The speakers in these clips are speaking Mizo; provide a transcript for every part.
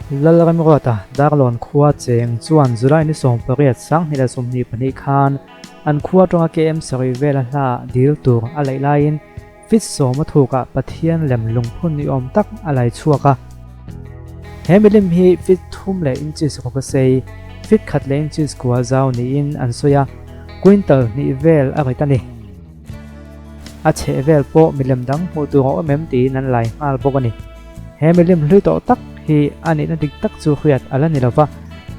Lalramruata Darlawn khua cheng chuan July ni 18 2022 khan an khua atanga KM sarih vela hla dil tur a laih laiin Fit sawma thukah Pathian lem lungphun ni awm tak a lai chhuak a. He milim hi fit thum leh inches ruk a sei, fit khat leh inches kua zau niin an sawi a, quintal hnih vel a rit a ni. A chheh vel pawh milem dang hmuh tur a awm em tiin an lai nghal bawk a ni. He milim hlui tawh tak hi a nihna dik tak chu hriat a la ni lo va.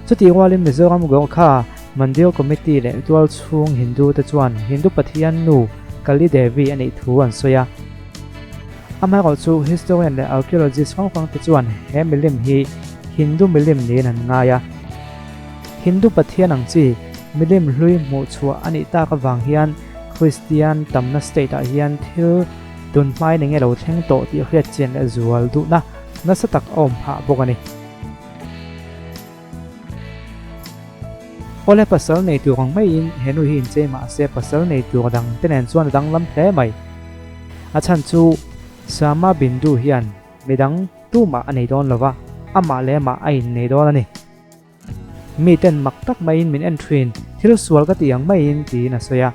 Chutih rualin Mizoram Gorkha Mandir Committee leh tual chhung Hindu te chuan Hindu Pathian nu Kali Devi a nih thu an sawi a. Amaherawhchu historian leh archaeologist hrang hrang te chuan he milim hi Hindu milim niin an ngai a. Hindu Pathian ang chi milim hlui hmuh chhuah a nih tak avang hian Kristian tamna state ah hian thil tun hmain enge lo thleng tawh tih hriat chian leh zual duhna nasa tak a awm phah bawk a ni. Awle pasal nei tur ang maiin he nu hi inchei mahse pasal nei tur dang te nen chuan a danglam hle mai. A chhan chu Sama Bindu hian midang tumah a nei dawn lova, amah leh amah a innei dawn a ni. Miten mak tak maiin min en thin, thil sual ka ti ang maiin tiin a sawi a.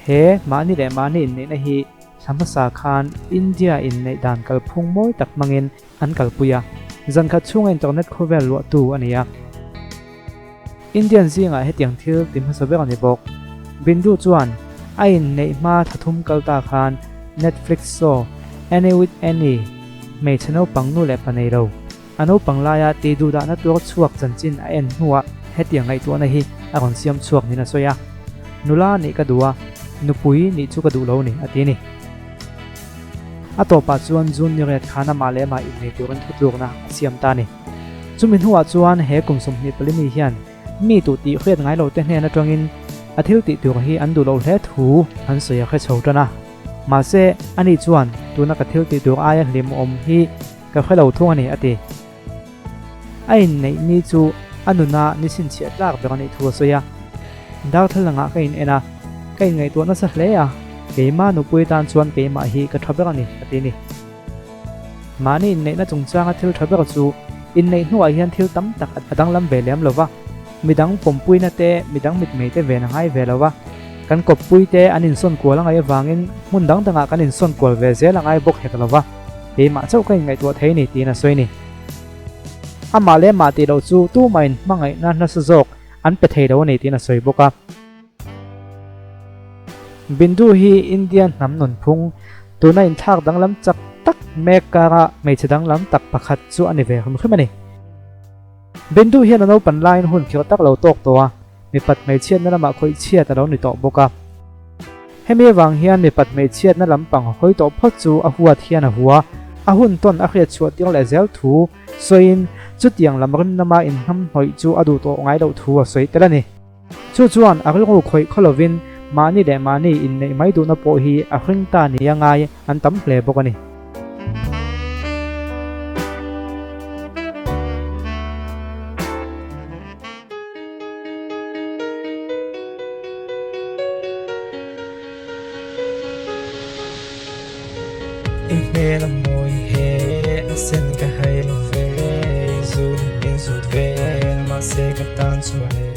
He mahni leh mahni inneihna hi thla hmasa khan India inneih dan kalphung mawi tak hmangin an kalpui a, zan khat chhunga internet khawvel luahtu a ni a. Indian zingah hetiang thil ti hmasa ber a ni bawk. Bindu chuan a inneih hma thla thum kal ta khan Netflix show Annie with Annie hmeichhe naupang nu leh pa nei lo, a naupang laia tih duhdahna tur chhuak chanchin a en hnuah hetiang ngaihtuahna hi a rawn siam chhuak niin a sawi a. Nula nih ka duh a, nupui nih chu ka duh lo ni, a ti a ni. A tawpah chuan June ni riat khan amah leh amah innei turin thutlukna a siam ta a ni. Chumi hnuah chuan he kum 24 mi hian mi tuh tih hriat ngai lote hnen atangin a thil tih tur hi an duh loh hle thu an sawi a hre chho tan a. Mahse, ani chuan tuna ka thil tih tur aia hlimawm hi ka hre lo thung a ni, a ti. A inneih ni chu a nuna ni chhinchhiah tlak ber a nih thu a sawi a. Darthlalangah ka in en a, ka inngaihtuah nasa hle a, keimah nupui tan chuan keimah hi ka tha ber a ni, a ti a ni. Mahni inneihna chungchanga thil tha ber chu inneih hnuah hian thil tam tak a danglam ve lem lo va, midang pawmpuina te, midang mitmei te ven a ngai ve lo va, kan kawppui te an insawn kual a ngaih avangin hmun dang dangah kan insawn kual ve zel a ngai bawk hek lo va. Keimah chauh ka inngaihtuah thei ni tiin a sawi ni. Amah leh mah tih loh chu tumahin hmangaihna nasa zawk an pe thei lo a ni tiin a sawi bawk a. Bindu hi India hnam nunphung tuna inthlak danglam chak tak mek kara hmeichhe danglam tak pakhat chu a ni ve hrim hrim a ni. Bindu hian a naupan laiin hun khirh tak lo tawk tawh a, mipat hmeichhiatna lamah khawih chhiat a lo ni tawh bawk a. Hemi avang hian mipat hmeichhiatna lampang hawi tawh phawt chu a huat hian a hua, a hun tawn a hriat chhuah tir leh zel thu sawiin chutiang lam rimnama inhnamhnawih chu a duh tawh ngai loh thu a sawi tel a ni. Chu chuan a rilru khawih khaw lovin mahni leh mahni inneih mai duhna pawh hi a hring ta nia ngai an tam hle bawk a ni. I hmel a mawi he a sen ka hai lo ve, zun in zut vel mahse ka tan chuan e.